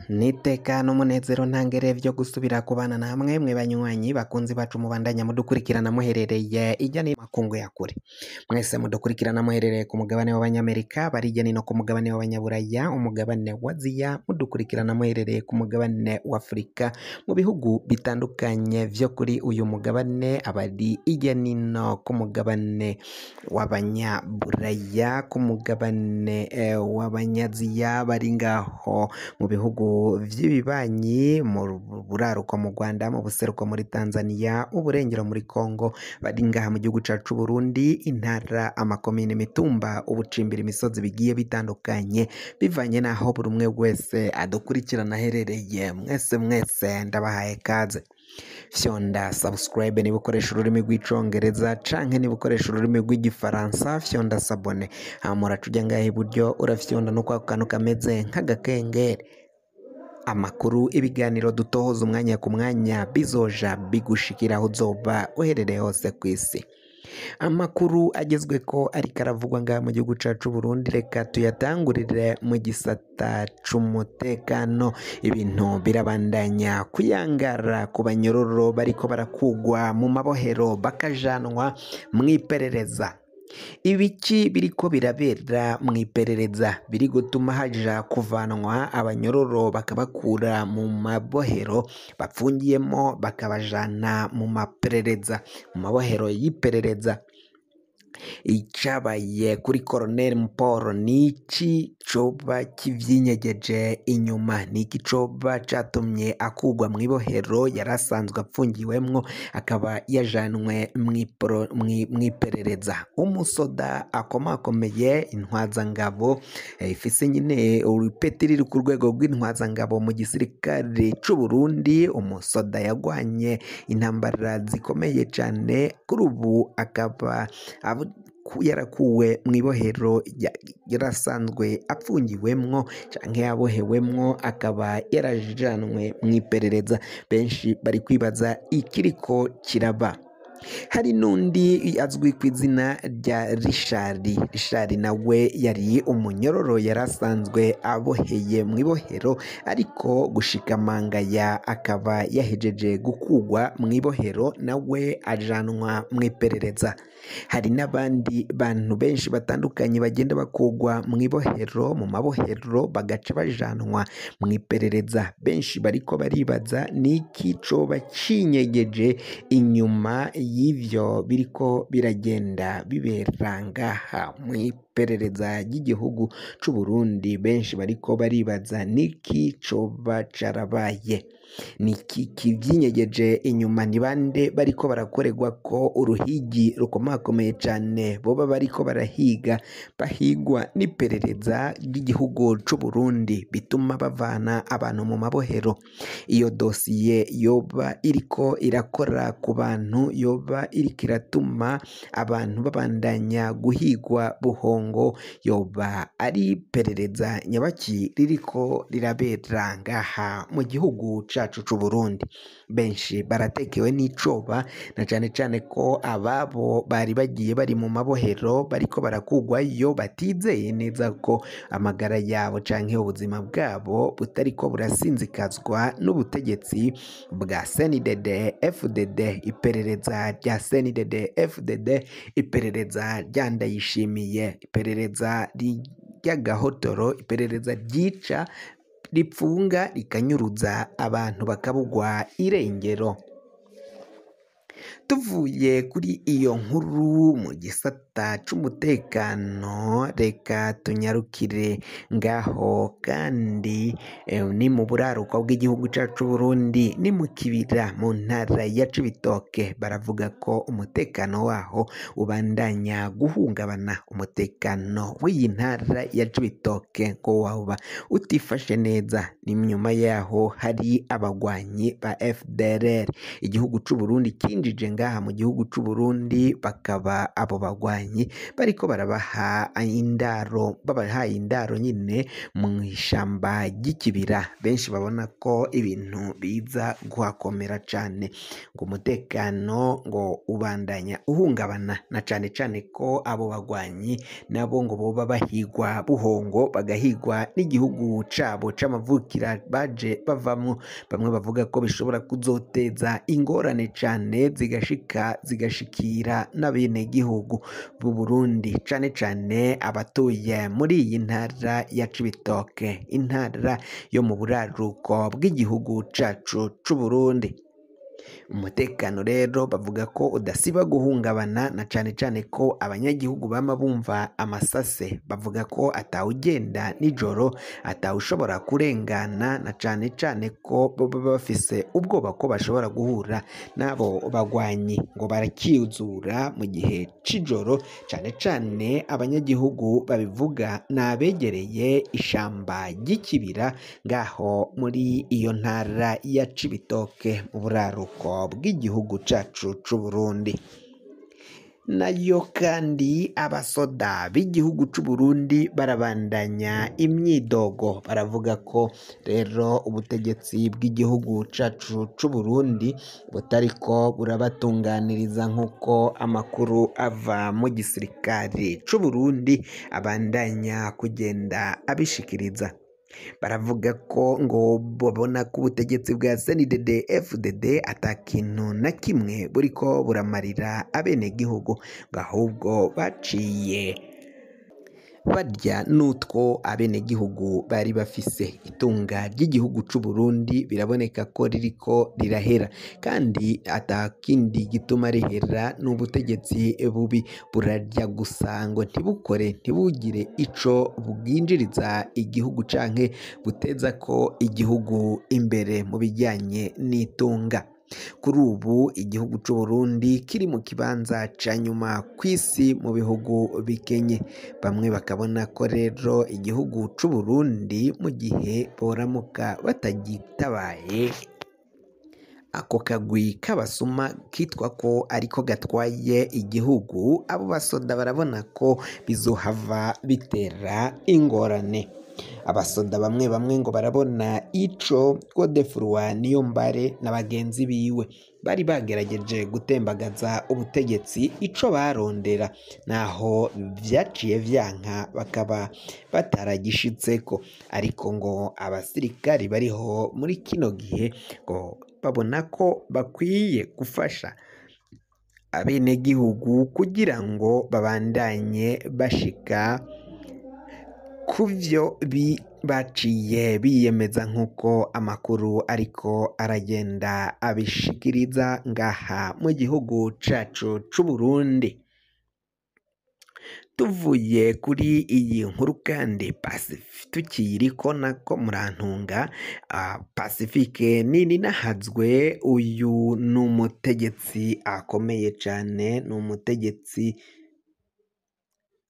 Niteka n'umunezero ntangere vyo gusubira kubana namwe mwe banywanyi bakunzi bacu mubandanya mudukurikirana muherereye ijya ni makungu ya kure. Mwese mudukurikirana muherereye ku mugabane w'Abanyamerika, bari ijya no ku mugabane w'Abanyaburaya, umugabane wa Aziya, mudukurikirana muherereye ku mugabane wa Afurika, mu bihugu bitandukanye vyo kuri uyu mugabane, abari ijya nino ku mugabane w'Abanyaburaya, ku mugabane w'Abanyaziya, bari ngaho mu bihugu vy'ibibanyi, mu buraruko mu Rwanda, mu buseruko muri Tanzania, uburengero muri Congo, bari ngaha mu gihugu cacu Burundi, intara, amakomine, imitumba, ubucimbira, imisozi bigiye bitandukanye, bivanye n'aho buri umwe wese adukurikirana aherereye. Mwese mwese ndabahaye kaze. Fyonda subscribe niba ukoresha ururimi rw'icongereza canke niba ukoresha ururimi rw'igifaransa, fyonda s'abonner. Hama uraca uja ngaha iburyo, urafyonda no kwako kantu kameze nk'agakengeri. Amakuru, ibiganiro dutohoza umwanya ku mwanya bizoja bigushikira aho uzoba uherereye hose kw'isi. Amakuru agezweko ariko aravugwa ngaha mu gihugu cacu Burundi, reka tuyatangurire mu gisata c'umutekano. Ibintu birabandanya kuyangara ku banyororo bariko barakugwa mu mabohero bakajanwa mw'iperereza. Ibiki biriko birabera mw'iperereza biri gutuma haja kuvanwa abanyororo bakabakura mu mabohero bapfungiyemo bakabajana mu maperereza, mu mabohero y'iperereza. Icabaye kuri Colonel Paul niki coba kivyinyegeje inyuma? Niki coba catumye akugwa mw'ibohero yari asanzwe apfungiwemwo akaba yajanwe mw'iperereza? Umusoda akomakomeye, intwazangabo ifise nyine urupeti riri ku rwego rw'intwazangabo mu gisirikare c'u Burundi, umusoda yagwanye intambara zikomeye cane, kuri ubu akaba yarakuwe mw'ibohero yarasanzwe apfungiwemwo canke yabohewemwo, akaba yarajanwe mw'iperereza. Benshi bari kwibaza ikiriko kiraba. Hari n'undi azwi ku izina rya Richard. Richard nawe yari umunyororo yarasanzwe aboheye mw'ibohero, ariko gushika mangaya akaba yahejeje gukugwa mw'ibohero, nawe ajanwa mw'iperereza. Hari n'abandi bantu benshi batandukanye bagenda bakugwa mw'ibohero, mu mabohero bagaca bajanwa mw'iperereza. Benshi bariko baribaza niki coba cinyegeje inyuma y'ivyo biriko biragenda bibera ngaha mw'iperereza ry'igihugu c'u Burundi. Benshi bariko baribaza niki coba carabaye, niki kivyinyegeje inyuma, ni bande bariko barakorerwa ko uruhigi rukomakomeye cane, boba bariko barahiga bahigwa n'iperereza ry'igihugu c'u Burundi, bituma bavana abantu mu mabohero. Iyo dosiye yoba iriko irakora ku bantu, yoba iriko iratuma abantu babandanya guhigwa buhongo, yoba ari iperereza nyabaki ririko rirabera ngaha mu gihugu cacu c'u Burundi. Benshi baratekewe n'icoba, na cane cane ko ababo bari bagiye bari mu mabohero bariko barakugwayo, batizeye neza ko amagara yabo canke ubuzima bwabo butariko burasinzikazwa n'ubutegetsi bwa CNDD FDD, iperereza rya CNDD FDD, iperereza rya Ndayishimiye, iperereza ry'agahotoro, iperereza ryica, ripfunga, rikanyuruza abantu bakabugwa irengero. Tuvuye kuri iyo nkuru mu gisata c'umutekano, reka tunyarukire ngaho kandi ni mu buraruko bw'igihugu cacu Burundi, ni mu Kibira mu ntara ya Cibitoke. Baravuga ko umutekano waho ubandanya guhungabana. Umutekano w'iyi ntara ya Cibitoke ngo woba utifashe neza. Ni nyuma yaho hari abagwanyi ba FDLR igihugu c'u Burundi kinjije ngaha mu gihugu c'u Burundi, bakaba abo bagwanyi bagwanyi bariko barabaha indaro, babahaye indaro nyine mu ishamba ry'ikibira. Benshi babona ko ibintu biza guhakomera cane, ngo umutekano ngo ubandanya uhungabana, na cane cane ko abo bagwanyi nabo ngo boba bahigwa buhongo, bagahigwa n'igihugu cabo c'amavukira baje bavamwo. Bamwe bavuga ko bishobora kuzoteza ingorane cane zigashika zigashikira n'abenegihugu b'u Burundi, cane cane abatuye muri iyi ntara ya Cibitoke, intara yo mu buraruko bw'igihugu cacu c'Uburundi. Umutekano rero bavuga ko udasiba guhungabana, na cane cane ko abanyagihugu bama bumva amasase. Bavuga ko atawugenda nijoro, atawushobora kurengana, na cane cane ko baba bafise ubwoba ko bashobora guhura n'abo bagwanyi. Ngo barakizura mu gihe c'ijoro, cane cane abanyagihugu babivuga n'abegereye ishamba ry'ikibira ngaho muri iyo ntara ya Cibitoke mu buraruko bw'igihugu cacu c'Uburundi. Nayo kandi abasoda b'igihugu c'Uburundi barabandanya imyidogo, baravuga ko rero ubutegetsi bw'igihugu cacu c'Uburundi butariko burabatunganiriza nk'uko amakuru ava mu gisirikare c'Uburundi abandanya kugenda abishikiriza. Baravuga ko ngo babona ko ubutegetsi bwa CNDD FDD ata kintu na kimwe buriko buramarira abenegihugu, ngo ahubwo baciye barya n'utwo abenegihugu bari bafise. Itunga ry'igihugu c'Uburundi biraboneka ko ririko rirahera, kandi ata kindi gituma rihera n'ubutegetsi bubi. Burarya gusa ngo ntibukore, ntibugire ico bwinjiriza igihugu canke buteza ko igihugu imbere mu bijyanye n'itunga. Kuri ubu igihugu c'Uburundi kiri mu kibanza ca nyuma kw'isi mu bihugu bikenye. Bamwe bakabona ko rero igihugu c'Uburundi mu gihe boramuka batagitabaye, ako kagwi k'abasuma kitwa ko ariko gatwaye igihugu, abo basoda barabona ko bizohava bitera ingorane. Abasoda bamwe bamwe ngo barabona ico Godefroid Niyombare na bagenzi biwe bari bagerageje gutembagaza ubutegetsi, ico barondera naho vyaciye vyanka bakaba bataragishitseko. Ariko ngo abasirikari bariho muri kino gihe ngo babona ko bakwiye gufasha abenegihugu kugira ngo babandanye bashika kuvyo baciye biyemeza, nk'uko amakuru ariko aragenda abishikiriza ngaha mu gihugu cacu c'Uburundi. Tuvuye kuri iyi nkuru kandi tukiyiriko nako murantunga, Pacifique Nininahazwe, uyu ni umutegetsi akomeye cane, ni umutegetsi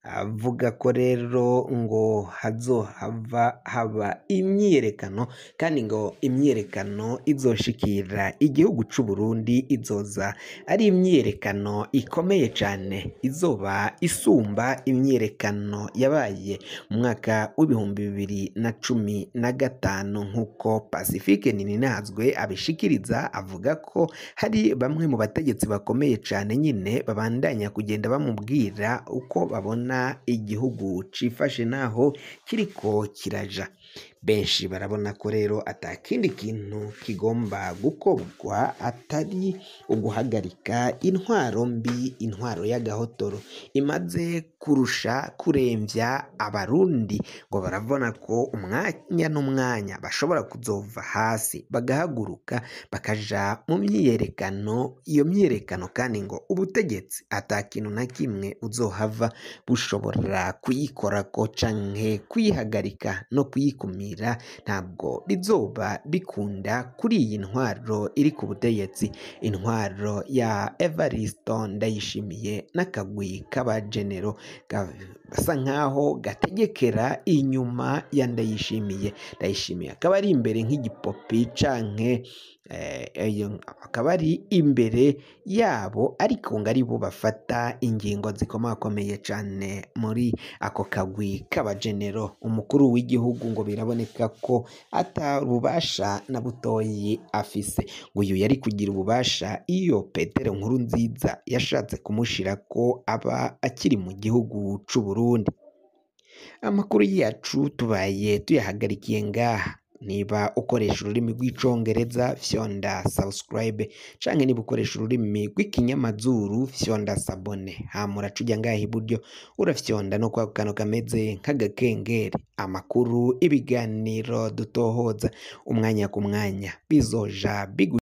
avuga ko rero ngo hazohava haba imyiyerekano, kandi ngo imyiyerekano izoshikira igihugu c'Uburundi izoza ari imyiyerekano ikomeye cane, izoba isumba imyiyerekano yabaye mu mwaka w'2015, nk'uko Pacifique Nininahazwe abishikiriza. Avuga ko hari bamwe mu bategetsi bakomeye cane nyine babandanya kugenda bamubwira uko babona igihugu cifashe naho kiriko kiraja. Benshi barabona ko rero ata kindi kintu kigomba gukorwa atari uguhagarika intwaro mbi, intwaro y'agahotoro imaze kurusha kuremvya abarundi. Ngo barabona ko umwanya n'umwanya bashobora kuzova hasi bagahaguruka bakaja mu myiyerekano. Iyo myiyerekano kandi ngo ubutegetsi ata kintu na kimwe buzohava bushobora kuyikorako canke kuyihagarika no kuyikumira, ntabwo bizoba bikunda kuri iyi ntwaro iri ku butegetsi, intwaro ya Evaristo Ndayishimiye n'akagwi k'abajenero Gasa nkaho gategekera inyuma ya Ndayishimiye. Ndayishimiye akaba ari imbere nk'igipopi canke akaba ari imbere yabo, ariko ngo aribo bafata ingingo zikomakomeye cane muri ako kagwi k'abajenero. Umukuru w'igihugu ngo biraboneka ko ata bubasha na butoyi afise. Ngo uyu yari kugira ububasha iyo Petero Nkurunziza yashatse kumushirako aba akiri mu gihugu c'u Burundi. Amakuru yacu tubaye tuyahagarikiye ngaha. Niba ukoresha ururimi rw'icongereza fyonda subscribe, canke niba ukoresha ururimi rw'ikinyamazuru fyonda sabone. Hama uraca uja ngaha iburyo urafyonda no kwako kantu kameze nk'agakengeri. Amakuru, ibiganiro dutohoza umwanya ku mwanya bizoja bigu.